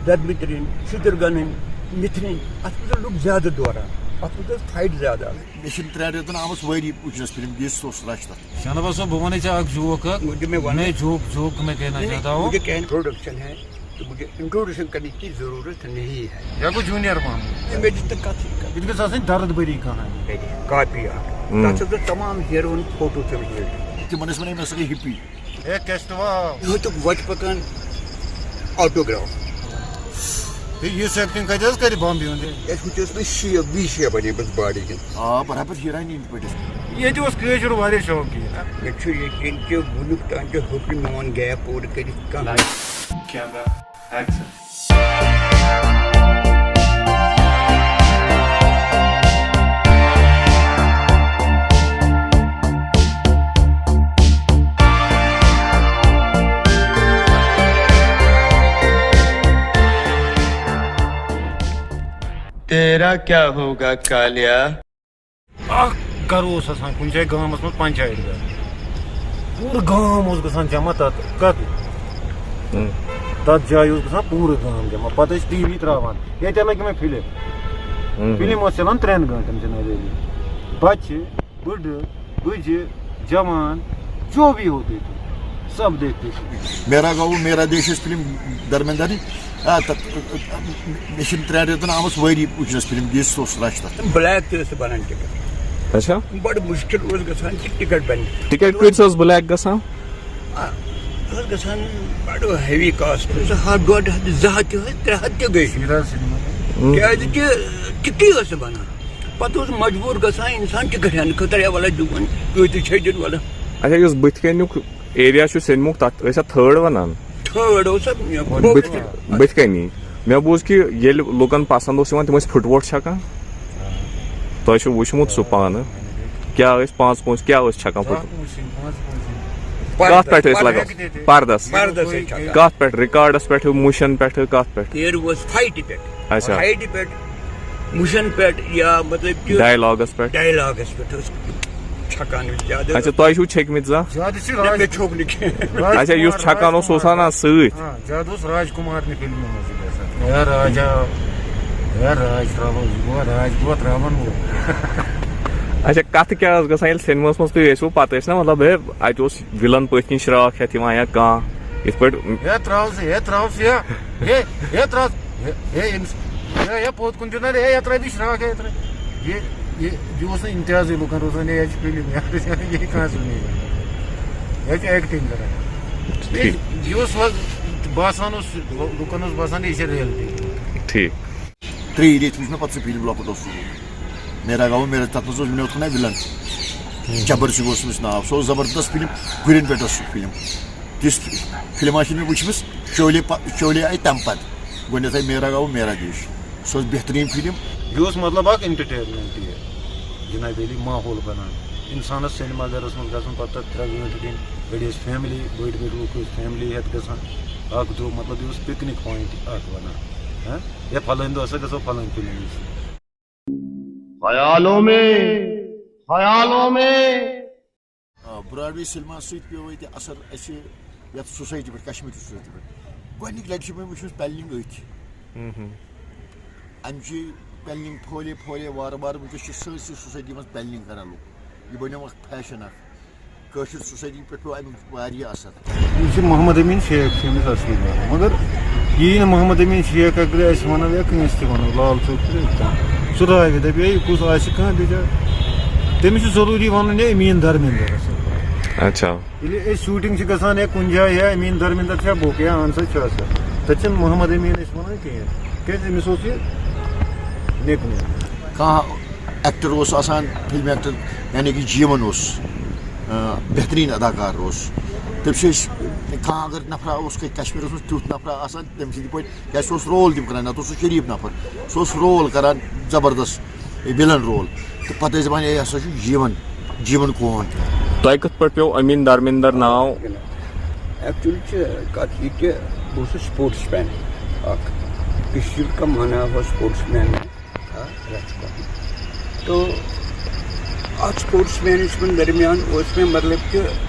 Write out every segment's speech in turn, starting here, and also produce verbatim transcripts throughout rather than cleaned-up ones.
زدمٕترِنۍ، شُتٕرگَنٕنۍ، مِتھرِنۍ، اَتھ منٛز ٲسۍ لُکھ زیادٕ دوران، اَتھ منٛز ٲس فایٹ زیادٕ آسان۔ مےٚ چھِنہٕ ترٛٮ۪ن رٮ۪تَن آمٕژ وٲری وٕچھنَس فِلم، یِژھ اوس رَش تَتھ۔ شاہ نواز صٲب، بہٕ وَنَے ژےٚ اَکھ جوک اَکھ۔ مجھے میں ون- میں جوک، جوک میں کہنا نہیں، چاہتا ہوں۔ مجھے کیا انٹروڈکشن ہے، تو مجھے انٹروڈکشن کرنے کی ضرورت نہیں ہے۔ یا کوئی جونیئر محمود۔ میں جتنا کافی کر- یہِ تہِ گٔژھ آسٕنۍ درد بٔری کہانی۔ کاپی اَکھ۔ ہم۔ تَتھ چھِ تَمام ہیٖروَن فوٹو تھٲومٕتۍ۔ تِمَن ٲسۍ وَنان، مےٚ سا گٔے ہِپی۔ ہے کیسٹوا۔ یہِ ہیوٚتُکھ وَتہِ پَکان آٹوگراف۔ ہے، یِژھ ایکٹنگ کَتہِ حظ کَرِ بامبے ہُنٛد؟ اَسہِ وٕچھ ٲس نہٕ شیپ، وی شیپ بَنے بَس باڈی کِنۍ۔ آ، برابر ہیٖرانی ہِنٛدۍ پٲٹھۍ ٲس۔ ییٚتہِ اوس کٲشُر واریاہ شوقیٖن۔ مےٚ چھُ یقیٖن کہِ وٕنیُک تام تہِ ہیوٚک نہٕ میون گیپ پوٗرٕ کٔرِتھ کانٛہہ۔ Camera, action. تیرا کیا ہوگا کالیا؟ اکھ گرٕ اوس آسان کُنہِ جایہِ گامَس منٛز پنچایت گرٕ۔ پوٗرٕ گام اوس گژھان جمع تَتھ، کَتھ؟ ہُم۔ تَتھ جایہِ اوس گژھان پوٗرٕ گام جمع۔ پَتہٕ ٲسۍ ٹی وی ترٛاوان۔ ییٚتہِ لَگہِ مےٚ فِلم۔ ہُم۔ فِلم ٲس چَلان ترٛٮ۪ن گٲنٛٹَن جناب عٲلی۔ بَچہِ، بٕڈٕ، بٕجہِ، جوان، جو بھی ہوتے تھے، سب دیکھتے تھے۔ میرا گاؤں میرا دیش ٲس فِلم دھرمیندر نہِ۔ آ، تَتھ، مےٚ چھِنہٕ ترٛٮ۪ن رٮ۪تَن آمٕژ وٲری وٕچھنَس فِلم، یِژھ اوس رَش تَتھ۔ بلیک تہِ ٲس بَنان ٹِکٹ۔ اچھا۔ بَڑٕ مُشکِل اوس گژھان کہِ ٹِکٹ بَنہِ۔ ٹِکٹ کۭتِس اوس بلیک گژھان؟ آ، ٲس گژھان بَڑٕ ہیوی کاسٹ۔ سُہ ہَتھ، ڈۄڈ ہَتھ، زٕ ہَتھ تہِ ٲسۍ، ترٛےٚ ہَتھ تہِ گٔے۔ شیٖرا سِنیما۔ ہُم۔ کیٛازِ کہِ ٹِکٹٕے ٲس نہٕ بَنان۔ پَتہٕ اوس مجبوٗر گژھان اِنسان ٹِکٹ ہٮ۪نہٕ خٲطرٕ، یا وَلہٕ دیُن، کۭتِس چھِ دیُن وَلہٕ۔ اچھا، یُس بٕتھِ کَنیُک ایریا چھُ سِنیمُک، تَتھ ٲسۍ اَتھ تھٲڈ وَنان؟ تھٲڈ اوس اَتھ، بٕتھِ، بٕتھِ کَنی۔ مےٚ بوٗز کہِ ییٚلہِ لُکَن پَسنٛد اوس یِوان، تِم ٲسۍ پھُٹووٹ چھَکان۔ تۄہہِ چھُو وٕچھمُت سُہ پانہٕ۔ کیٛاہ ٲسۍ پانٛژھ پونٛسہٕ، کیٛاہ ٲسۍ چھَکان پھُٹووٹ؟ پردٕ، کَتھ پٮ۪ٹھ ٲسۍ لَگان؟ پردٕ۔ پَردَس۔ پردَس ٲسۍ چھَکان۔ کَتھ پٮ۪ٹھ؟ رِکارڈَس پٮ۪ٹھ، مُشَن پٮ۪ٹھ، کَتھ پٮ۪ٹھ؟ تیرٕ اوس فایٹہِ پٮ۪ٹھ۔ اچھا۔ فایٹہِ پٮ۪ٹھ، مُشَن پٮ۪ٹھ، یا مطلب کہِ ڈایلاگَس پٮ۪ٹھ؟ ڈایلاگَس پٮ۪ٹھ ٲسۍ چھَکان أسۍ زیادٕ۔ اچھا، تۄہہِ چھُو چھٔکمٕتۍ زانٛہہ؟ زیادٕ چھِ نہ، راج مےٚ چھوٚک نہٕ کینٛہہ۔ راج اچھا، یُس کُمار، چھَکان اوس، سُہ اوس راج اَنان سۭتۍ؟ آ، زیادٕ اوس راج کُمار نہِ فِلمہِ منٛز گژھان۔ ہے راجا، ہے راج ترٛاوو، یہِ گوٚو راج گوٚو ترٛاوَن وول۔ اچھا، کَتھٕ کیٛاہ ٲس گژھان ییٚلہِ سِنیماہَس منٛز تُہۍ ٲسِو، پَتہٕ ٲسۍ نہ مطلب، ہے، اَتہِ اوس وِلَن پٔتھۍ کِنۍ شرٛاکھ ہٮ۪تھ یِوان یا کانٛہہ یِتھ پٲٹھۍ۔ ہے ترٛاو سا، ہے ترٛاو سا، ہے، ہے، ہے ترٛاو سا، ہے، ہے أمِس، ہے، ہے پوٚت کُن دیُن، ہے یَتھ ترٛٲوِتھ شرٛاکھ، ہے یَتھ ترٛٲوِتھ۔ یہِ، یہِ، یہِ اوس نہٕ اِمتیازٕے لُکَن روزان، ہے یہِ چھِ فِلم، یہِ چھِ کانٛہہ سُہ نہٕ۔ یہِ چھِ ایکٹِنٛگ کَران۔ ٹھیٖک۔ یہِ اوس وۄنۍ باسان اوس، لُکَن اوس باسان، یہِ چھِ ریلٹی۔ ٹھیٖک۔ ترٛیٚیہِ ریٚتھۍ وٕچھ مےٚ پَتہٕ سُہ فِلم لۄکُٹ اوس سُہ۔ میرا گاؤں میرا، تَتھ منٛز اوس مےٚ اوٚتھُن وِلَن۔ جبر سنگھ اوس تٔمِس ناو۔ سُہ اوس زبردست فِلم، گُرٮ۪ن پٮ۪ٹھ ٲس سُہ فِلم۔ تِژھ فِلم آسہِ نہٕ مےٚ وٕچھمٕژ۔ شولے پَ-، شولے آیہِ تَمہِ پَتہٕ۔ گۄڈٕنٮ۪تھ آیہِ میرا گاؤں میرا دیش۔ سُہ اوس بہتریٖن فِلم۔ یہِ اوس مطلب اَکھ انٹرٹینمنٹ یہِ، جناب علی، ماحول بَنان۔ اِنسانَس سینما گَرَس منٛز گژھُن، پَتہٕ تَتھ ترٛےٚ گٲنٛٹہٕ دِنۍ، بٔڑۍ ٲسۍ فیملی، بٔڑۍ بٔڑۍ لُکھ ٲسۍ فیملی ہٮ۪تھ گژھان۔ اَکھ دۄہ مطلب یہِ اوس پِکنِک پوینٹ اَکھ بَنان۔ ہاں؟ یا فلٲنۍ دۄہ ہسا گژھو فلٲنۍ فِلم وٕچھِنۍ۔ خیالوں میں، خیالوں میں۔ آ، براڈ وے سینما سۭتۍ پیوٚو ییٚتہِ اثر اَسہِ یَتھ سوسایٹی پٮ۪ٹھ، کشمیٖری سوسایٹی پٮ۪ٹھ۔ گۄڈٕنِچ لَٹہِ چھِ مےٚ وٕچھمٕژ پینلِنٛگ أتھۍ۔ ہُم ہُم۔ اَمہِ چی پینلِنٛگ پھٲلے پھٲلے وارٕ وارٕ، وٕنکیٚس چھِ سٲرسٕے سوسایٹی منٛز پینلِنٛگ کران لُکھ۔ یہِ بَنیو اَکھ فیشن اَکھ۔ کٲشِر سوسایٹی پٮ۪ٹھ پیوٚو اَمیُک واریاہ اَثر۔ یہِ چھُ محمد أمیٖن شیخ چھُ أمِس اَصلی ناو، مگر یہِ یی نہٕ محمد أمیٖن شیخ اگر أسۍ وَنو یا کٲنٛسہِ تہِ وَنو، لال چوک تہِ، سُہ راوِ، دَپہِ، "ہے، یہِ کُس آسہِ کانٛہہ بِچار؟" تٔمِس چھُ ضروٗری وَنُن، "ہے، أمیٖن دھرمیندر ہسا۔" اچھا۔ ییٚلہِ أسۍ شوٗٹِنٛگ چھِ گژھان یا کُنہِ جایہِ یا أمیٖن دھرمیندر چھا بُک یا اَہَن سا چھُ آسان، تَتہِ چھِنہٕ محمد أمیٖن أسۍ وَنان کِہیٖنۍ، کیٛازِ أمِس اوس یہِ نِک نیم۔ کانٛہہ ایکٹر اوس آسان، فلم ایکٹر، یعنی کہ جیون اوس، آ، بہترین اداکار اوس۔ تٔمۍ چھِ أسۍ، کانٛہہ اگر نفرا اوس کشمیٖرس منٛز تیُتھ نفرا آسان، تٔمۍ سٕنٛدِ پٲٹھۍ، کیٛازِ سُہ اوس رول تِم کران، نتہٕ اوس سُہ شریٖف نفر، سُہ اوس رول کران زبردست، وِلن رول۔ تہٕ پتہٕ ٲسۍ دپان، "ہے، یہِ ہسا چھُ جیون، جیون کون۔" تۄہہِ کِتھ پٲٹھۍ پیوٚو أمیٖن دھرمیندر ناو؟ ایکچولی چھِ کتھ یہِ کہِ بہٕ اوسُس سپورٹس مین اکھ، کٔشیٖر کا مانا ہوا سپورٹس مین۔ تھا رہتا۔ تو اتھ سپورٹس مینجمنٹ درمیان اوس مےٚ مطلب کہِ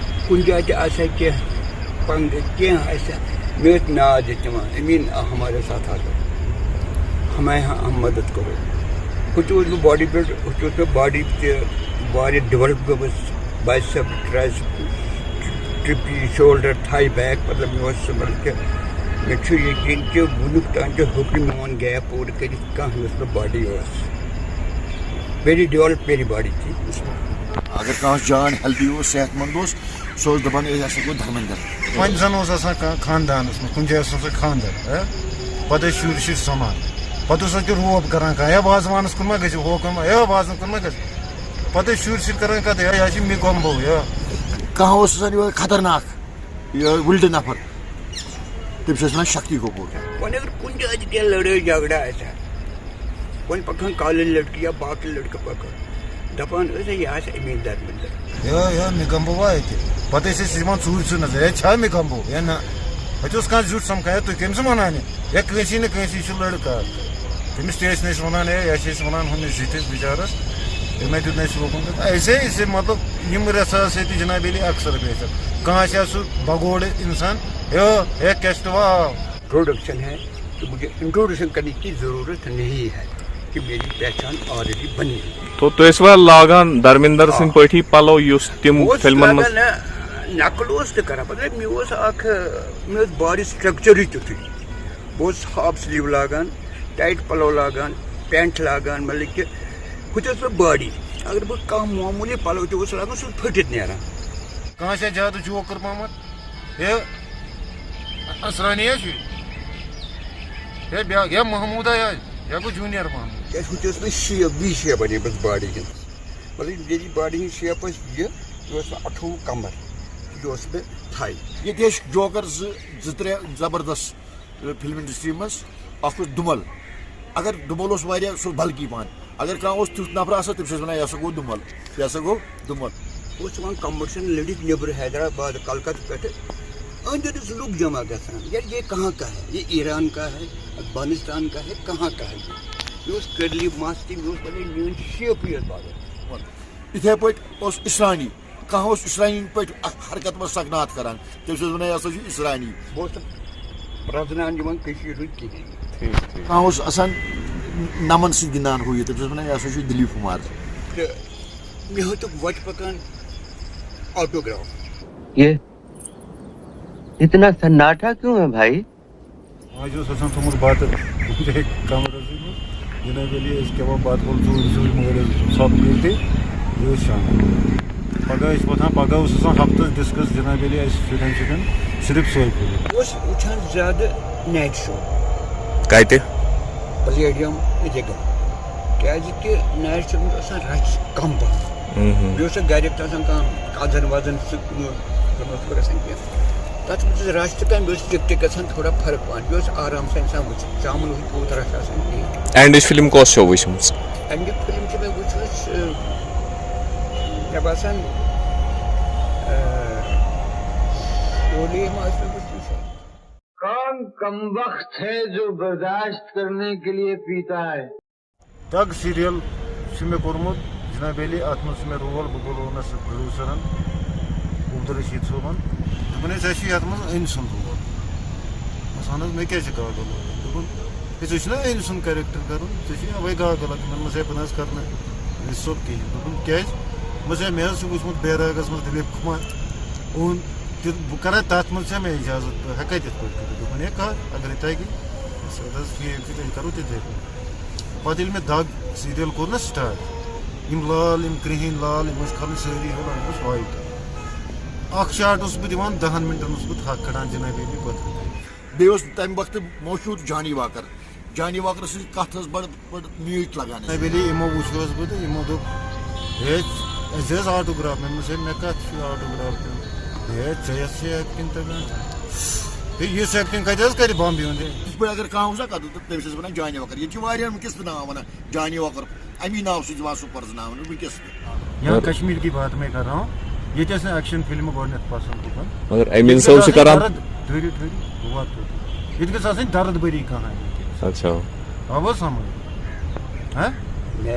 کُنہِ جایہِ تہِ آسہِ ہا کینٛہہ پنٛگہٕ، کینٛہہ آسہِ ہا، مےٚ ٲسۍ ناد ییٚتہِ یِوان، "امین آ ہمارے ساتھ آ جاؤ، ہمیں ہم مدد کرو۔" ہُتہِ اوس بہٕ باڈی بلڈر، ہُتہِ اوس مےٚ باڈی تہِ واریاہ ڈیولپ گٔمٕژ، بایسپ، ٹرایسپ، ٹرپی، شولڈر، تھائی بیک، مطلب مےٚ اوس سُہ، مطلب کہِ مےٚ چھُ یقین کہِ وُنیُک تام تہِ ہیوٚک نہٕ میون گیپ پوٗرٕ کٔرِتھ کانٛہہ، مےٚ ٲس مےٚ باڈی ٲس ویری ڈیولپ، ویری باڈی تھی۔ اگر کانٛہہ جان ہیلدی اوس، صحت مند اوس، سُہ اوس دَپان، "أسۍ ہسا گوٚو دھرمندر۔" وۄنۍ زَن اوس آسان کانٛہہ خاندانَس منٛز، کُنہِ جایہِ اوس آسان خاندر، ہہ؟ پَتہٕ ٲسۍ شُرۍ شُرۍ سَمان۔ پَتہٕ اوس اَتہِ روب کَران کانٛہہ، "ہے، وازوانَس کُن ما گٔژھِو، ہُہ کُن ما، ہے، وازَن کُن ما گٔژھِو؟" پَتہٕ ٲسۍ شُرۍ شُرۍ کَران کَتھ، "ہے، یہِ حظ چھِ مےٚ گۄمبو، یہِ۔" کانٛہہ اوس آسان یِہوٚے خطرناک، یہِ وٕلٹہٕ نفر، تٔمِس ٲسۍ وَنان شکتی کپوٗر۔ وۄنۍ اگر کُنہِ جایہِ تہِ کینٛہہ لڑٲے جھگڑا آسہِ ہا، وۄنۍ پکہٕ ہن کالہِ لڑکہٕ یا باقٕے لڑکہٕ پکہٕ ہن، دپان ٲسۍ، "ہے، یہِ آسہِ امیٖن درمندر۔" یا یا مےٚ گمبو وا اتہِ؟ پتہٕ ٲسۍ أسۍ یِوان ژوٗرِ ژوٗرِ نظر، "ہے، چھا مےٚ گمبو یا نہ؟" اتہِ اوس کانٛہہ زیُٹھ سمکھان، "ہے، تُہۍ کٔمِس وَنان یہِ؟ ہے، کٲنٛسی نہٕ کٲنٛسی، یہِ چھُ لڑکہٕ اکھ۔" تٔمِس تہِ ٲسۍ نہٕ أسۍ وَنان، "ہے، یہِ چھِ أسۍ وَنان ہُمِس زِٹھِس بِچارس، تٔمۍ ہا دیُت نہٕ اَسہِ ووکُن تہٕ۔" ایسے ایسے، مطلب، یِم رٮ۪ژھٕ آسہٕ ییٚتہِ جناب علی اکثر بیچھِ۔ کانٛہہ آسہِ ہا سُہ بگوڑ انسان، "ہے، ہے، کیٛاہ چھُ تہٕ وَ آو؟" پروڈکشن ہے، تو مجھے انٹروڈکشن کرنے کی ضرورت نہیں ہے کہ میری پہچان آلریڈی بنی ہے۔ تو تُہۍ ٲسوا لاگان دھرمیندر سٕنٛدۍ پٲٹھی پلو یُس تِم بہٕ اوسُس فلمن منٛز؟ لاگان، نہ، نقل اوس نہٕ کران، مطلب، مےٚ اوس اکھ، مےٚ اوس باڈی سٹرکچرٕے تیُتھُے۔ بہٕ اوسُس ہاف سلیو لاگان، ٹایٹ پلو لاگان، پینٹ لاگان، مطلب کہِ ہُتہِ ٲس مےٚ باڈی۔ اگر بہٕ کانٛہہ معموٗلی پلو تہِ اوسُس لاگان، سُہ اوس پھٔٹِتھ نیران۔ کانٛہہ چھا زیادٕ جوک کوٚرمُت؟ ہے، اسرانی ہا چھُ۔ ہے، بیٛاکھ، ہے، محموٗدا ہا، یہِ گوٚو جوٗنیر محموٗد۔ کیٛازِ ہُتہِ ٲس مےٚ شیپ، وی شیپ بَنے مےٚ باڈی ہِنٛز۔ مطلب، ییٚلہِ یہِ باڈی ہِنٛز شیپ ٲس یہِ، یہِ اوس مےٚ اَٹھووُہ کمر، یہِ اوس مےٚ تھاے۔ ییٚتہِ ٲسۍ جوکر زٕ، زٕ ترٛےٚ زبردست فلم انڈسٹری منٛز۔ اَکھ اوس دُمل۔ اگر دُمل اوس واریاہ، سُہ اوس بلکی پہن۔ اگر کانٛہہ اوس تیُتھ نفر آسان، تٔمِس ٲسۍ وَنان، "یہِ ہسا گوٚو دُمل، یہِ ہسا گوٚو دُمل۔" اوس یِوان کمپٹیشن لٔڑِتھ نیٚبرٕ حیدرآباد، کلکتہٕ پٮ۪ٹھٕ۔ أنٛدۍ أنٛدۍ ٲسۍ لُکھ جمع گژھان، "یار، یہ کہاں کا ہے؟ یہ ایران کا ہے، افغانستان کا ہے، کہاں کا ہے؟" مےٚ اوس کرلی مس تہِ، مےٚ اوس پنٕنۍ، میٲنۍ شیپٕے ٲس بدل۔ یِتھے پٲٹھۍ اوس اسرانی، کانٛہہ اوس اسرانی پٲٹھۍ اکھ حرکت منٛز سکنات کران، تٔمِس ٲسۍ وَنان، "یہِ ہسا چھُ اسرانی۔" بہٕ اوسُس نہٕ پرٛزناوان یِوان کٔشیٖرِ ہُنٛد کِہیٖنۍ۔ ٹھیٖک، ٹھیٖک۔ کانٛہہ اوس آسان نمن سۭتۍ گِنٛدان ہُہ یہِ، تٔمِس ٲسۍ وَنان، "یہِ ہسا چھُ دلیپ کُمار۔" تہٕ مےٚ ہیوٚتُکھ وَتہِ پَکان آٹوگراف۔ یہ اتنا سناٹا کیوں ہے بھائی؟ آز اوس آسان تھوٚمُت بَتہٕ کُنہِ جایہِ کَمرَسٕے منٛز۔ جِنابِ علی ٲسۍ کھٮ۪وان بَتہٕ، وول ژوٗرِ ژوٗرِ مٲلۍ ٲسۍ ژھۄپہٕ کٔرِتھٕے، یہِ ٲسۍ شۄنٛگان۔ پَگاہ ٲسۍ وۄتھان، پَگاہ اوس آسان ہفتَس ڈِسکَس جِنابِ علی اَسہِ شُرٮ۪ن شُرٮ۪ن صرف سۄے پھِرِ۔ بہٕ اوسُس وٕچھان زیادٕ نایٹ شو۔ کتہِ؟ پلیڈیم یِتھے کٔنۍ، کیازِ کہِ نایٹ شو منٛز آسان رش کم پہم۔ بیٚیہِ اوس نہٕ گرِکۍ تہِ آسان کانٛہہ کزن وزن سُہ کُنہِ، تِم ٲسۍ نہٕ گژھان کینٛہہ۔ تتھ منٛز اوس رش تہِ کم، بیٚیہِ اوس ٹِک ٹِک گژھان تھوڑا فرق پہن، بیٚیہِ اوس آرام سان انسان وٕچھان، شامن اوس یوٗت رش آسان کِہیٖنۍ۔ اینڈٕچ فلم کۄس چھو وٕچھمٕژ؟ اینڈٕچ فلم چھِ مےٚ وٕچھمٕژ، اۭں، مےٚ باسان، اۭں، شولے ما ٲس مےٚ وٕچھمٕژ۔ کون کم وقت ہے جو برداشت کرنے کے لیے پیتا ہے؟ دگ سیریل چھُ مےٚ کوٚرمُت جناب علی، اتھ منٛز چھُ مےٚ رول، بہٕ گوٚو لونس پروڈیوسرن عبدالرشید صٲبن۔ دوٚپُن، "ہے، ژےٚ چھُے یتھ منٛز أمۍ سُنٛد رول۔" بہٕ وَنان، "مےٚ کیٛازِ چھُ گاگل لوگمُت؟" دوٚپُن، "ہے، ژےٚ چھُنہ أمۍ سُنٛد کیریکٹر کرُن، ژےٚ چھُے اَوَے گاگل اکھ۔" مےٚ دوٚپمَس، "ہے، بہٕ نہ حظ کرٕ نہٕ رِشتُک کِہیٖنۍ۔" دوٚپُن، "کیٛازِ؟" دوٚپمَس، "ہے، مےٚ حظ چھُ وٕچھمُت بیراگس منٛز دلیپ کُمار، اوٚن تہِ بہٕ کرا تتھ منٛز، چھا مےٚ اجازت، بہٕ ہٮ۪کا تِتھ پٲٹھۍ کٔرِتھ؟" دوٚپُن، "ہے، کر، اگرے تگی۔" سر حظ ٹھیٖک چھُ، تیٚلہِ کرو تِتھَے پٲٹھۍ۔ پتہٕ ییٚلہِ مےٚ دگ سیٖریل کوٚر نا سٹارٹ، یِم لال، یِم کرٛہِنۍ لال، یِم ٲسۍ کھالٕنۍ سٲری، یِم ٲسۍ وایٹ۔ اکھ شاٹ اوسُس بہٕ دِوان، دَہَن مِنٹَن اوسُس بہٕ تھَکھ کَڑان جنابِ علی پتہٕ۔ بیٚیہِ اوس تَمہِ وقتہٕ مشہوٗر جانی واکر۔ جانی واکرٕ سٕنٛز کَتھ ٲس بَڑٕ، بَڑٕ میٖٹھ لَگان اَسہِ۔ جنابِ علی یِمو وٕچھ حظ بہٕ تہٕ یِمو دوٚپ، "ہے، اَسہِ دِ حظ آٹوگراف۔" مےٚ دوٚپمَس، "ہے، مےٚ کَتھ چھُ آٹوگراف دیُن؟ ہے، ژےٚ یَتھ چھےٚ ایکٹِنٛگ تَگان۔ ہے، یِژھ ایکٹِنٛگ کَتہِ حظ کَرِ بامبے ہُنٛد ہے؟" یِتھ پٲٹھۍ اگر کانٛہہ اوس نا کَتھ، تہٕ تٔمِس ٲسۍ وَنان جانی وَکر۔ ییٚتہِ چھِ واریاہَن وٕنکیٚس تہِ ناو وَنان، جانی وَکر۔ اَمی ناو سۭتۍ یِوان سُہ پرٛزناونہٕ وٕنکیٚس تہِ۔ یہاں کشمیر کی بات میں کر رہا ہوں، ییٚتہِ ٲسۍ نہٕ ایکشن فلمہٕ گۄڈٕنٮ۪تھ پسنٛد لُکن۔ مگر امین صٲب چھِ کران۔ درد، ٹھٔہرِو، ٹھٔہرِو، بہٕ واتہٕ توٚتام۔ ییٚتہِ گٔژھ آسٕنۍ درد بٔری کہانی۔ اچھا۔ آو حظ سمجھ؟ ہہ؟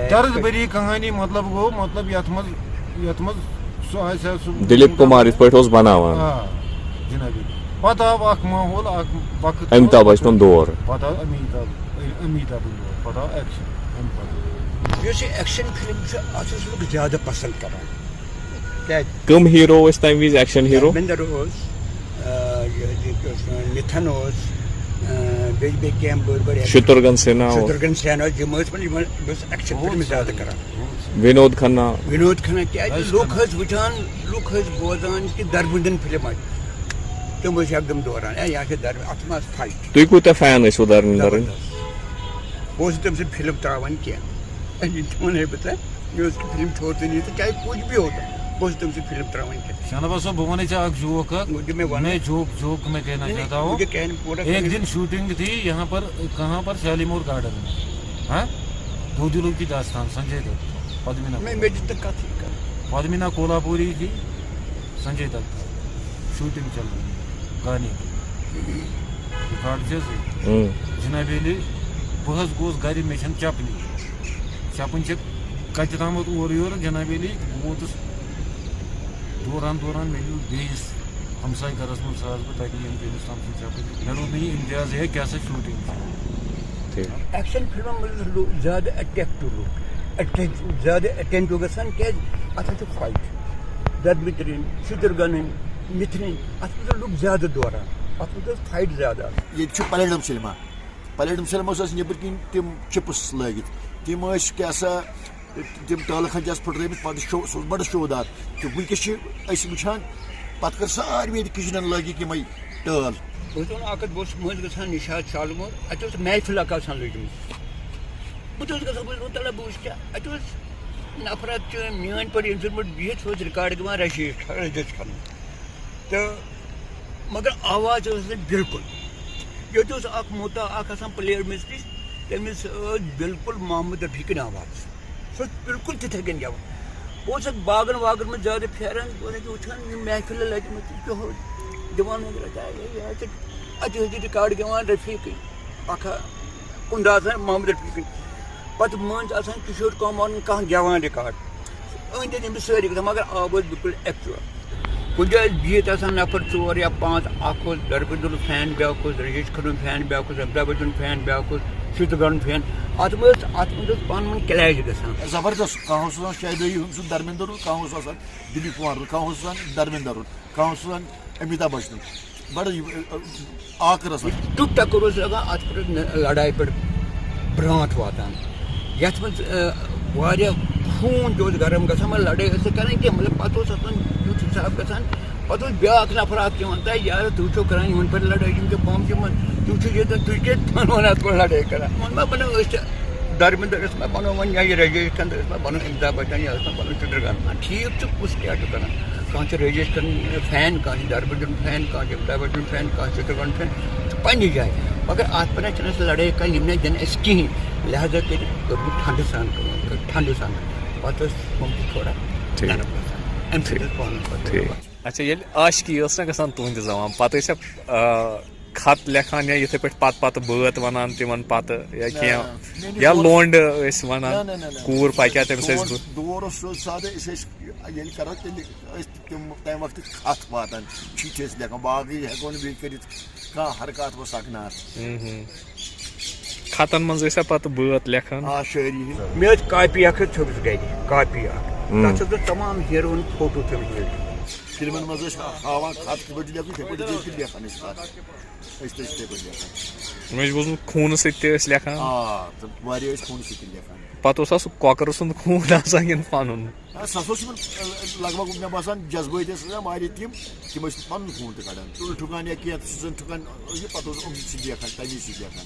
درد بٔری کہانی مطلب گوٚو، مطلب یتھ منٛز، یتھ منٛز سُہ آسہِ ہا سُہ دلیپ کمار یِتھ پٲٹھۍ اوس بناوان۔ آ، جنابی۔ پتہٕ آو اکھ ماحول، اکھ وقت، امیتابھ بچنُن دور۔ پتہٕ آو امیتابھ امیتابھُن دور، پتہٕ آو ایکشن۔ امہِ پتہٕ یۄس یہِ ایکشن فلم چھِ، اتھ چھِ لُکھ زیادٕ پسند کران۔ کیازِ؟ کم ہیرو ٲسۍ تمہِ وِزِ ایکشن ہیرو؟ دھرمیندر اوس، آ، یہِ، یہِ کیٛاہ اوس وَنان، مِتھن اوس، آ، بیٚیہِ بیٚیہِ کینٛہہ بٔڑۍ بٔڑۍ ایکٹر۔ شترگھن سنہا اوس۔ شترگھن سنہا اوس، یِم ٲسۍ وۄنۍ یِمن یۄس ایکشن فلم زیادٕ کران۔ ونود کھنہ۔ ونود کھنہ کیازِ؟ لُکھ ٲسۍ وٕچھان، لُکھ ٲسۍ بوزان کہِ دھرمیندرن فلم آیہِ، تِم ٲسۍ یکدم دوران، اے، یہِ ہا چھِ دھرم اتھ منٛز فایٹ۔ تُہۍ کوٗتاہ فین ٲسِو دھرمیندرٕنۍ؟ زبردست۔ بہٕ اوسُس تٔمۍ سٕنٛز فلم تراوان کینٛہہ، یہِ تہِ وَنے بہٕ ژےٚ، مےٚ اوس فلم چھوڑ تہٕ نہٕ تہٕ چاہے کچھ بھی ہوتا، بہٕ اوسُس تٔمۍ سٕنٛز فلم تراوان کینٛہہ۔ شہنواز صٲب، بہٕ وَنَے ژےٚ اکھ جوک اکھ۔ وۄنۍ دِ مےٚ وَنُن۔ میں جوک جوک میں کہنا نہیں، نہیں، چاہتا ہوں۔ مجھے کہنے پورا ایک کرنے دن شوٹنگ تھی یہاں پر، کہاں پر؟ شالیمور گارڈن میں۔ ہاں، دو دلوں کی داستان، سنجے دت، پدمینا۔ میں میں جتنا کتھ ہی کر۔ پدمینا کولہاپوری تھی، سنجے دت، شوٹنگ چل رہی ہے گانے کی۔ ریکارڈ چھِ حظ یہِ؟ اۭں۔ جناب علی، بہٕ حظ گوس گرِ، مےٚ چھَنہٕ چپنی۔ چپٕنۍ چھِ کَتہِ تامَتھ اورٕ یورٕ، جناب علی، بہٕ ووتُس دوران دوران، مےٚ نیوٗ بیٚیِس ہمساے گرس منٛز، سُہ حظ بہٕ تَتہِ ییٚمۍ تٔمِس تام سُنٛد چپٕنۍ۔ مےٚ روٚٹ نہٕ یہِ امتیاز، ہے، کیٛاہ سا شوٗٹِنٛگ چھِ۔ ٹھیٖک۔ ایکشن فلمن منٛز ٲسۍ لُکھ زیادٕ اٹریکٹو لُکھ، اٹینش-، زیادٕ اٹینٹو گژھان، کیازِ؟ اتھ حظ چھِ فایٹ، دھرمیندرٕنۍ، شترگھنٕنۍ، مِتھنٕنۍ، اتھ منٛز ٲسۍ لُکھ زیادٕ دوران، اتھ منٛز ٲس فایٹ زیادٕ آسان۔ ییٚتہِ چھُ پلیٹم سینما۔ پلیٹم سینماہس ٲسۍ نیٚبٕرۍ کِنۍ تِم چپس لٲگِتھ، تِم ٲسۍ کیٛاہ سا، تِم ٹٲلہٕ کھنٛجہِ آسہٕ پھٕٹرٲومٕتۍ، پتہٕ شو، سُہ اوس بڑٕ شو دار۔ تہٕ وٕنکیٚس چھِ أسۍ وٕچھان، پتہٕ کٔر ساروٕے ییٚتہِ کِچنن لٲگِکھ یِمے ٹٲل۔ بہٕ اوسُس وَنان اکھ کَتھ، بہٕ اوسُس مٔنٛزۍ گژھان نِشاط شالمور، اَتہِ اوس محفل اکھ آسان لٔجمٕژ۔ بہٕ تہِ اوسُس گژھان، بہٕ اوسُس دَپان، تَلہ بہٕ وٕچھٕ کیٛاہ۔ اَتہِ اوس نفرا تہِ میٛٲنۍ پٲٹھۍ، ییٚمہِ سۭتۍ بہٕ بِہِتھ اوس ریکارڈ دِوان، رجیش، رجیش کھنُن۔ تہٕ مگر آواز ٲس نہٕ بِلکُل۔ ییٚتہِ اوس اکھ موتا اکھ آسان پٕلیر مِسترٛی، تٔمِس ٲس بِلکُل محمد رفیع کٕنۍ آواز۔ سُہ اوس بِلکُل تِتھَے کٔنۍ گٮ۪وان۔ بہٕ اوسُس باغن واغن منٛز زیادٕ پھیران، بہٕ اوسُس وٕچھان یِم محفلہٕ لَجہِ مٕژ چھِ، یِہوٚے دِوان وۄنۍ رَٹان، ہے، یہِ حظ چھِ اَتہِ حظ چھِ ریکارڈ گٮ۪وان رفیقٕے۔ اکھ ہا کُنہِ دۄہ آسان محمد رفیقٕے۔ پَتہٕ مٔنٛزۍ آسان کِشور کُمارَن کانٛہہ گٮ۪وان ریکارڈ۔ أنٛدۍ أنٛدۍ یِم سٲری گژھان، مگر آب اوس بِلکُل ایکچُوَل۔ کُنہِ جایہِ ٲسۍ بِہِتھ آسان نفر ژور یا پانٛژھ، اکھ اوس دھرمیندرُن فین، بیٛاکھ اوس رجیش کھنُن فین، بیٛاکھ اوس امیتابھ بچن فین، بیٛاکھ اوس شترگھن فین۔ اَتھ منٛز، اَتھ منٛز اوس پانہٕ ؤنۍ کلیش گژھان۔ زبردست، کانٛہہ اوس آسان شاہی بھٲیی ہُنٛد سُہ دھرمیندرُن، کانٛہہ اوس آسان دلیپ کُمارُن، کانٛہہ اوس آسان دھرمیندرُن، کانٛہہ اوس آسان امیتابھ بچنُن۔ بڑٕ یہِ، ٲ، آکر ٲس۔ ٹُک ٹکر اوس لگان اَتھ پٮ۪ٹھ، لڑایہِ پٮ۪ٹھ برٛونٛٹھ واتان، یَتھ منٛز، آ، واریاہ خوٗن تہِ اوس گرم گژھان، مگر لڑٲے ٲس نہٕ کران کینٛہہ۔ مطلب، پتہٕ اوس اَتھ منٛز یُتھ حساب گژھان، پتہٕ اوس بیٛاکھ نفر اکھ یِوان، تۄہہِ یارٕ، تُہۍ چھِو کران یِمن پٮ۪ٹھ لڑٲے، یِم چھِ بم یِمن، تُہۍ چھِو ییٚتٮ۪ن، تُہۍ کیٛازِ پانہٕ ؤنۍ اَتھ پٮ۪ٹھ لڑٲے کران؟ وۄنۍ ما بنو أسۍ تہِ دھرمیندر، أسۍ ما بنو وۄنۍ یا یہِ رجیش کھنہ، أسۍ ما بنو امیتابھ بچن، یا أسۍ ما بنو شترگھن۔ ٹھیٖک چھُ، کُس کیٛاہ چھُ کران؟ کانٛہہ چھُ رجیش کھنہ فین، کانٛہہ چھُ دھرمیندر فین، کانٛہہ چھُ امیتابھ بچن فین، کانٛہہ چھُ شترگھن فین، تہٕ پننہِ جایہِ۔ مگر اتھ پٮ۪ٹھ چھِنہٕ اَسہِ لڑٲے کرٕنۍ، یِم نہٕ دِن اَسہِ کِہیٖنۍ۔ لہذا کٔرِو، کٔرِو ٹھنڈٕ سان کٲم، کٔرِو ٹھنڈٕ سان۔ پتہٕ ٲسۍ ہُم تہِ تھوڑا ٹھیٖک۔ نرم گژھان۔ امہِ سۭتۍ ٲسۍ پانہٕ پتہٕ ٹھیٖک۔ اچھا، ییٚلہِ عاشقی ٲس نہ گژھان تُہنٛدِ زمان، پتہٕ ٲسۍ، آ، خط لیکھان یا یِتھے پٲٹھۍ پتہٕ پتہٕ بٲتھ ونان تِمن پتہٕ یا کینٛہہ، مےٚ نِش یا اوس لونڈٕ ٲسۍ ونان، نہ، نہ، نہ، نہ۔ کوٗر پکہِ ہا تٔمِس ٲسۍ دور، بہٕ۔ دور اوس سُہ سادٕ، أسۍ ٲسۍ ییٚلہِ کران تیٚلہِ ٲسۍ تِم تمہِ وقتہٕ خط واتان، چِٹھۍ ٲسۍ لیکھان، باقٕے ہٮ۪کو نہٕ بیٚیہِ کٔرِتھ کانٛہہ حرکات اوس اکنار۔ خطن منٛز ٲسۍ ہا پتہٕ بٲتھ لیکھان۔ آ، شٲعری ہِنٛز۔ مےٚ ٲس کاپی اکھ حظ تھٲومٕژ گرِ، کاپی اکھ۔ تتھ چھُس بہٕ تمام ہیروٗن فوٹو تھٲومٕتۍ لیکھِتھ۔ فلمن منٛز ٲسۍ ہاوان خط کِتھ پٲٹھۍ چھِ لیکھُن، یِتھے پٲٹھۍ ٲسۍ تہِ لیکھان أسۍ خط۔ أسۍ تہِ ٲسۍ یِتھے پٲٹھۍ لیکھان۔ مےٚ چھُ بوٗزمُت خوٗنہٕ سۭتۍ تہِ ٲسۍ لیکھان۔ آ، تہٕ واریاہ ٲسۍ خوٗنہٕ سۭتۍ تہِ لیکھان۔ پتہٕ اوس آسان کۄکرٕ سُنٛد خوٗن آسان کِنہٕ پنُن؟ آ، سُہ ہسا اوس یِمن، آ، لگ بگ مےٚ باسان جذبٲتۍ ٲسۍ آسان واریاہ تِم، تِم ٲسۍ پنُن خوٗن تہِ کڑان۔ تُل ٹھُکان یا کینٛہہ تہِ سُہ زن ٹھُکان، یہِ پتہٕ اوس أمۍ سۭتۍ لیکھان، تمی سۭتۍ لیکھان۔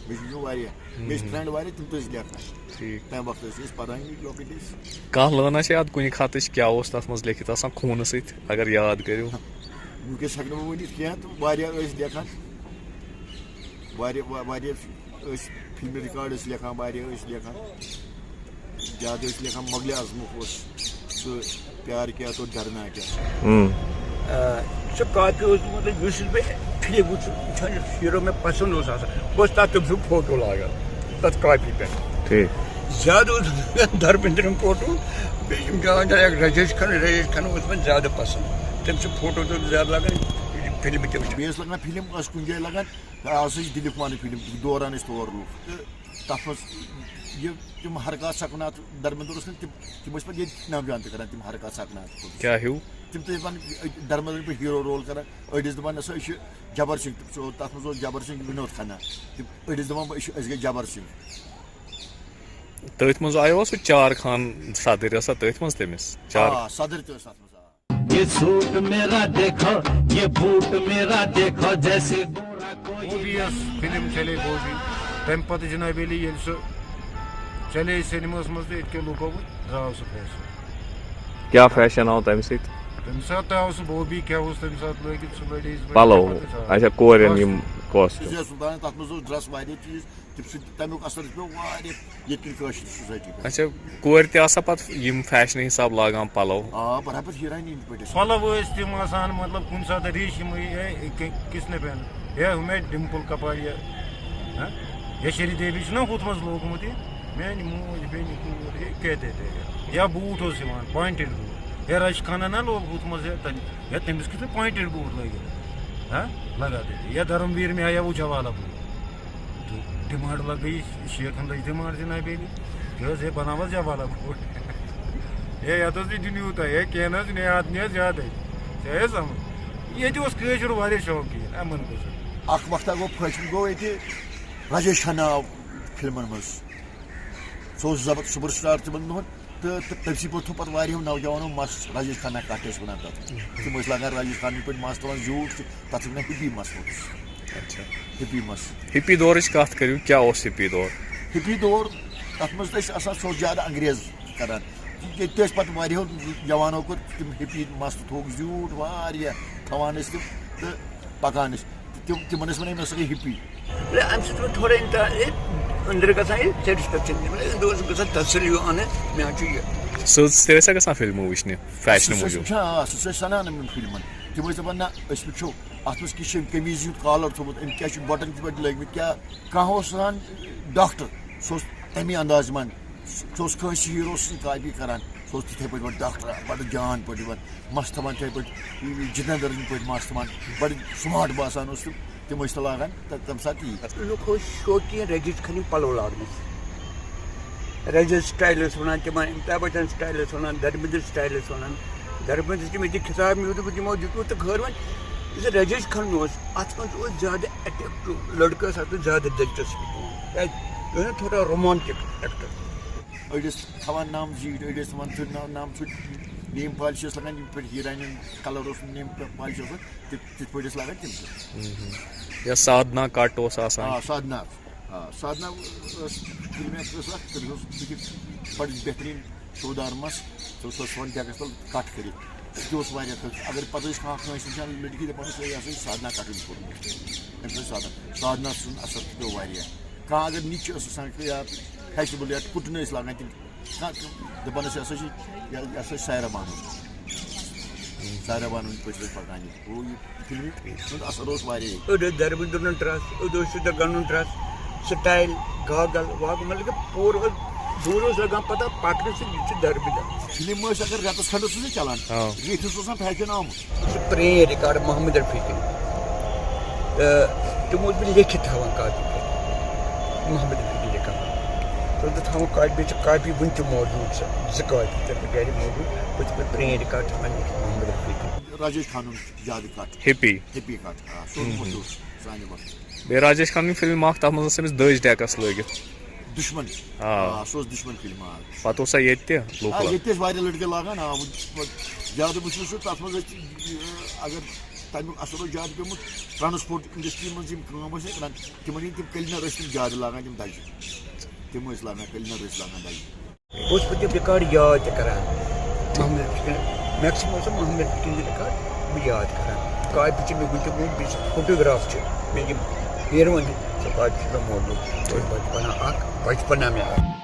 مےٚ چھُ یہِ واریاہ، مےٚ چھِ فرینڈ واریاہ، تِم تہِ ٲسۍ لیکھان۔ ٹھیٖک۔ تمہِ وقتہٕ ٲسۍ أسۍ پران یہِ لۄکٕٹۍ ٲسۍ۔ کانٛہہ لٲنہ چھِ یاد کُنہِ خطٕچ، کیٛاہ اوس تتھ منٛز لیکھِتھ آسان خوٗنہٕ سۭتۍ، اگر یاد کٔرِو؟ وٕنکیٚس ہٮ۪کہٕ نہٕ بہٕ ؤنِتھ کینٛہہ، تہٕ واریاہ ٲسۍ لیکھان، واریاہ وا- واریاہ ٲسۍ فلمہِ ریکارڈ ٲسۍ لیکھان، واریاہ ٲسۍ لیکھان، زیادٕ ٲسۍ لیکھان مۄغلِ اعظمُک اوس سُہ پیار کیا تو ڈرنا کیا۔ آ، سُہ کاپی اوس، مطلب، یُس یُس بہٕ فلم وٕچھ وٕچھان، یُس ہیرو مےٚ پسند اوس آسان، بہٕ اوسُس تتھ تٔمۍ سُنٛد فوٹو لاگان تتھ کاپی پٮ۪ٹھ۔ ٹھیٖک۔ زیادٕ اوس دھرمیندرُن فوٹو، بیٚیہِ یِم جان جان، رجیش کھنہ، رجیش کھنہ اوس مےٚ زیادٕ پسند۔ تٔمۍ سُنٛد فوٹو تہِ اوس زیادٕ لاگان، یہِ فلمہٕ تہِ وٕچھان۔ بیٚیہِ ٲس لگان فلم، ٲس کُنہِ جایہِ لگان، تہٕ آز ٲسۍ دِلُک وَنہٕ فلم، دوران ٲسۍ تور لُکھ۔ تہٕ تَتھ منٛز یہِ تِم حرکات سکوٗنات دھرمیندر اوس نہٕ، تِم، تِم ٲسۍ پَتہٕ ییٚتہِ نَوجوان تہِ کران تِم حرکات سکوٗنات۔ کیٛاہ ہیوٗ؟ تِم تہِ دَپان، دھرمیندرَن پٲٹھۍ ہیٖرو رول کران، أڑۍ ٲسۍ دَپان، نہ سا، أسۍ چھِ جبر سنگھ، سُہ اوس، تَتھ منٛز اوس جبر سنگھ، ونود کھنہ، تِم أڑۍ ٲسۍ دَپان، بہٕ، أسۍ چھِ، أسۍ گٔے جبر سنگھ۔ تٔتھۍ منٛز آیو سُہ چار خان صدر، ٲسا تٔتھۍ منٛز تٔمِس؟ چار آ، صدر تہِ ٲس تَتھ منٛز، آ۔ یہ سوٹ میرا دیکھو، یہ بوٹ میرا دیکھو، جیسے گورا کوئی بوبی یس فلم چلے بوبی، تمہِ پتہٕ جناب علی ییٚلہِ سُہ چلے سینماہس منٛز تہٕ ییٚتہِ کیو لوٗکو وٕچھ، درٛاو سُہ فیشن۔ کیٛاہ فیشن آو تمہِ سۭتۍ؟ تمہِ ساتہٕ تہِ آو سُہ بوبی کیٛاہ اوس تمہِ ساتہٕ لٲگِتھ، سُہ لٔڑۍ أسۍ وۄنۍ پلو۔ پتہٕ سُہ آو۔ اچھا، کورٮ۪ن یِم کاسٹیوم۔ سُہ اوس سُلطان، تتھ منٛز اوس ڈریس واریاہ چیٖز، تِم سۭتۍ تَمیُک اثر چھُ پیوٚو واریاہ ییٚتہِ کٮ۪ن کٲشِر سوسایٹی پٮ۪ٹھ۔ اچھا، کورِ تہِ آسا پتہٕ یِم فیشنہٕ حساب لاگان پلو؟ آ، برابر ہیٖرانہِ ہِنٛدۍ پٲٹھۍ ٲسۍ۔ پلو ٲسۍ تِم آسان، مطلب، کُنہِ ساتہٕ ریٖشمٕے، ہے، کہِ-، کِس نے پہن، ہے، ہُہ مےٚ ڈِمپل کپاڑیا، ہاں؟ یا شری دیوی چھُنہ ہُتھ منٛز لوگمُت یہِ، میٛانہِ موج، بیٚنہِ کوٗر، ہے، کیٛاہ دے دے۔ یا بوٗٹھ اوس یِوان، پوینٹڈ بوٗٹھ۔ ہے، رش خانہ نہ لوگ ہُتھ منٛز، ہے، تَمہِ، ہے، تٔمِس کِتھ پٲٹھۍ پوینٹڈ بوٗٹھ لٲگِتھ؟ ہاں؟ لگا دے دے۔ یا دھرم ویر مےٚ آیا وہ جوالا بوٗٹھ۔ تو ڈیمانڈ لگٲیِتھ شیخن لٔج ڈیمانڈ جنابی علی۔ کیٛاہ حظ، ہے، بناو حظ جوالا بوٹ۔ ہے، یَتھ حظ نہٕ دِنِو تۄہہِ، ہے، کینٛہہ نہ حظ، نہٕ یاد، نہٕ حظ یادٕے۔ ژےٚ حظ سمجھ؟ ییٚتہِ اوس کٲشُر واریاہ شوقیٖن، اَمن گوٚژھ۔ اکھ وقتہ گوٚو، فٲصلہٕ گوٚو ییٚتہِ راجیش کھنہ آو فلمن منٛز۔ سُہ اوس زبر-، سپر سٹار تِمن دۄہن۔ تہٕ، تہٕ تٔمۍ سٕے پٮ۪ٹھ تھوٚو پَتہٕ واریاہو نوجوانو مَس، راجیش کھنہ کٹ ٲسۍ وَنان تَتھ۔ تِم ٲسۍ لاگان راجیش کھنہ پٲٹھۍ مَس تُلان زیوٗٹھ، تہٕ تَتھ چھِ وَنان ہِپی مَس ووتُس۔ اچھا۔ ہِپی مَس۔ ہِپی دورٕچ کَتھ کٔرِو، کیٛاہ اوس ہِپی دور؟ ہِپی دور، تَتھ منٛز ٲسۍ آسان، سُہ اوس زیادٕ انگریز کَران۔ ییٚتہِ تہِ ٲسۍ پَتہٕ واریاہو جوانو کوٚر تِم ہِپی مَس تہٕ تھوٚوُکھ زیوٗٹھ واریاہ، تھاوان ٲسۍ تِم، تہٕ پَکان ٲسۍ۔ تِم، تِمن ٲسۍ وَنان، یِم ہسا گٔے ہِپی۔ مطلب، اَمہِ سۭتۍ چھُ مےٚ تھوڑا اِنٹا-، اے، أنٛدرٕ گژھان یہِ سیٹسفیکشن۔ مطلب، أنٛدرٕ اوس گژھان تسلی ہیوٗ اَنٕنۍ، مےٚ حظ چھُ یہِ۔ سٕژ تہِ ٲسیا گژھان فِلمہٕ وٕچھنہِ فیشنہٕ سٕژ ٲسۍ موٗجوٗب؟ وٕچھان، آ، سٕژ ٲسۍ سَنان یِمن فِلمن۔ تِم ٲسۍ دَپان، نہ، أسۍ وٕچھو، اَتھ منٛز کِژھ چھِ أمۍ قمیٖض ہُنٛد کالر تھوٚومُت، أمۍ کیٛاہ چھِ بٹن کِتھ پٲٹھۍ لٲگۍ مٕتۍ، کیٛاہ۔ کانٛہہ اوس آسان ڈاکٹر، سُہ اوس تَمی اندازٕ یِوان۔ سُہ اوس کٲنٛسہِ ہیٖرو سٕنٛز کاپی کران۔ سُہ اوس تِتھَے پٲٹھۍ یِوان ڈاکٹر، بَڑٕ جان پٲٹھۍ یِوان، مَس تھاوان تِتھَے پٲٹھۍ، جِتیندر سٕنٛدۍ پٲٹھۍ مَس تھاوان، بَڑٕ سمارٹ باسان اوس تِم، تِم ٲسۍ تَتھ لاگان تہٕ تَمہِ ساتہٕ یی۔ لُکھ ٲسۍ شوقیٖن رجیش کھنٕکۍ پَلو لاگنَس۔ رجیش سٹایل ٲسۍ وَنان تِمَن، امیتابھ بچن سٹایل ٲسۍ وَنان، دھرمیندر سٹایل ٲسۍ وَنان۔ دھرمیندر چھِ مےٚ تہِ خطاب مےٚ دیُتمُت، یِمو دیُتمُت تہٕ خٲر وۄنۍ۔ یُس رجیش کھنہ اوس، اَتھ منٛز اوس زیادٕ اٹریکٹو لڑکہٕ ٲسۍ اَتھ منٛز زیادٕ دلچسپی تُلان۔ کیٛازِ؟ یہِ اوس نہ تھوڑا رومانٹک ایکٹر۔ أڑۍ ٲسۍ تھاوان نَم زیٖٹھۍ، أڑۍ ٲسۍ تھاوان ژھٔرۍ نَم، نَم ژھٔرۍ، نیم پالش ٲس لَگان، یِتھ پٲٹھۍ ہیٖروینَن کَلَر اوس نیم پالش اوس، تہِ-، تِتھ پٲٹھۍ ٲسۍ لَگان تِم تہِ۔ یا سادنا کٹ اوس آسان۔ آ، سادنا۔ آ، سادنا ٲس فِلم ایکٹریس اَکھ، تٔمِس اوس سُہ تہِ بَڑٕ بہتریٖن شودار مَس، سُہ اوس، سُہ اوس تھاوان ڈیکَس تَل کٹ کٔرِتھ۔ سُہ تہِ اوس واریاہ تھٔز۔ اگر پَتہٕ ٲسۍ کانٛہہ کٲنٛسہِ وٕچھان لٔڑکی، دَپان ٲسۍ، "ہے، یہِ ہسا چھِ سادنا کٹٕنۍ کوٚرمُت"۔ تٔمِس ٲسۍ سادنا، سادنا سُنٛد اثر تہِ پیوٚو واریاہ۔ کانٛہہ اگر نِچہِ ٲس آسان یا فیشنیبل یا کُٹُن ٲسۍ لاگان تِم، کانٛہہ دَپان ٲسۍ، "یہِ ہسا چھِ، یہِ، یہِ ہسا چھِ سایرا بانو۔" سایرا بانو ہٕنٛدۍ پٲٹھۍ ٲسۍ پَکان یہِ۔ گوٚو یہِ فِلمہِ ہُنٛد اثر اوس واریاہ۔ أڑۍ ٲسۍ دَربٕنۍ تُلان ٹرٛس، أڑۍ ٲسۍ سُہ دَگان نُن ٹرٛس، سٹایل، گاگل، واگل، مطلب کہِ پوٗرٕ اوس، دوٗر اوس لَگان پَتہ پَکنہٕ سۭتۍ یہِ چھُ دَربٕنۍ۔ فِلم ٲسۍ اگر رٮ۪تَس کھنٛڈَس اوس یہِ چَلان، آ۔ ریٚتھِس اوس آسان فیشن آمُت۔ سُہ پرٛٲنۍ ریکارڈ محمد رفیع کِنۍ۔ تہٕ تِم اوس بہٕ لیکھِتھ تھاوان کاپی پٮ۪ٹھ، محمد رفیع کِنۍ ریکارڈ۔ تہٕ بہٕ تھاوان کاپی، بیٚیہِ چھِ کاپی وٕنہِ تہِ موجوٗد، سۄ زٕ کاپی تہِ گَرِ موجوٗد۔ بہٕ چھُس پَتہٕ پرٛٲنۍ ریکارڈ تھاوان لیکھِتھ محمد رفیع کِنۍ۔ راجیش کھنہ ہُنٛد زیادٕ کَٹ۔ ہِپی۔ ہِپی کَٹ، آ، سُہ اوس مشہوٗر سانہِ وقتہٕ۔ بیٚیہِ راجیش کھنٕنۍ فِلم اَکھ، تَتھ منٛز ٲس أمِس دٔج ڈٮ۪کَس لٲگِتھ۔ دُشمن۔ آ۔ آ، سُہ اوس دُشمن فِلم، آ۔ پَتہٕ اوس سا ییٚتہِ تہِ لُکھ آ، لَگ-، ییٚتہِ تہِ ٲسۍ واریاہ لٔڑکہٕ لاگان، آ، وۄنۍ، وۄنۍ زیادٕ وٕچھ نہٕ سُہ، تَتھ منٛز ٲسۍ، اگر تَمیُک اثر اوس زیادٕ پیوٚمُت، ٹرانسپورٹ انڈسٹری منٛز یِم کٲم ٲسۍ کران، تِمن ہٕنٛدۍ تِم کٔلینر ٲسۍ تِم زیادٕ لاگان، تِم دَجہِ۔ تِم ٲسۍ لاگان، کٔلینر ٲسۍ لاگان دَجہِ۔ بہٕ اوسُس پَتہٕ تِم ریکارڈ یاد تہِ کران۔ محمد رفیع کِنۍ، میکسِمم اوس محمد رفیع کِنۍ ریکارڈ بہٕ یاد کران۔ کاپی چھِ مےٚ وٕنہِ تہِ، بیٚیہِ چھِ فوٹوگراف چھِ مےٚ یِم ہیٖروَن ہِنٛدۍ، سۄ کاپی چھِ مےٚ موجوٗد۔ بہٕ چھُس وَنان اکھ بچپنا مےٚ اکھ۔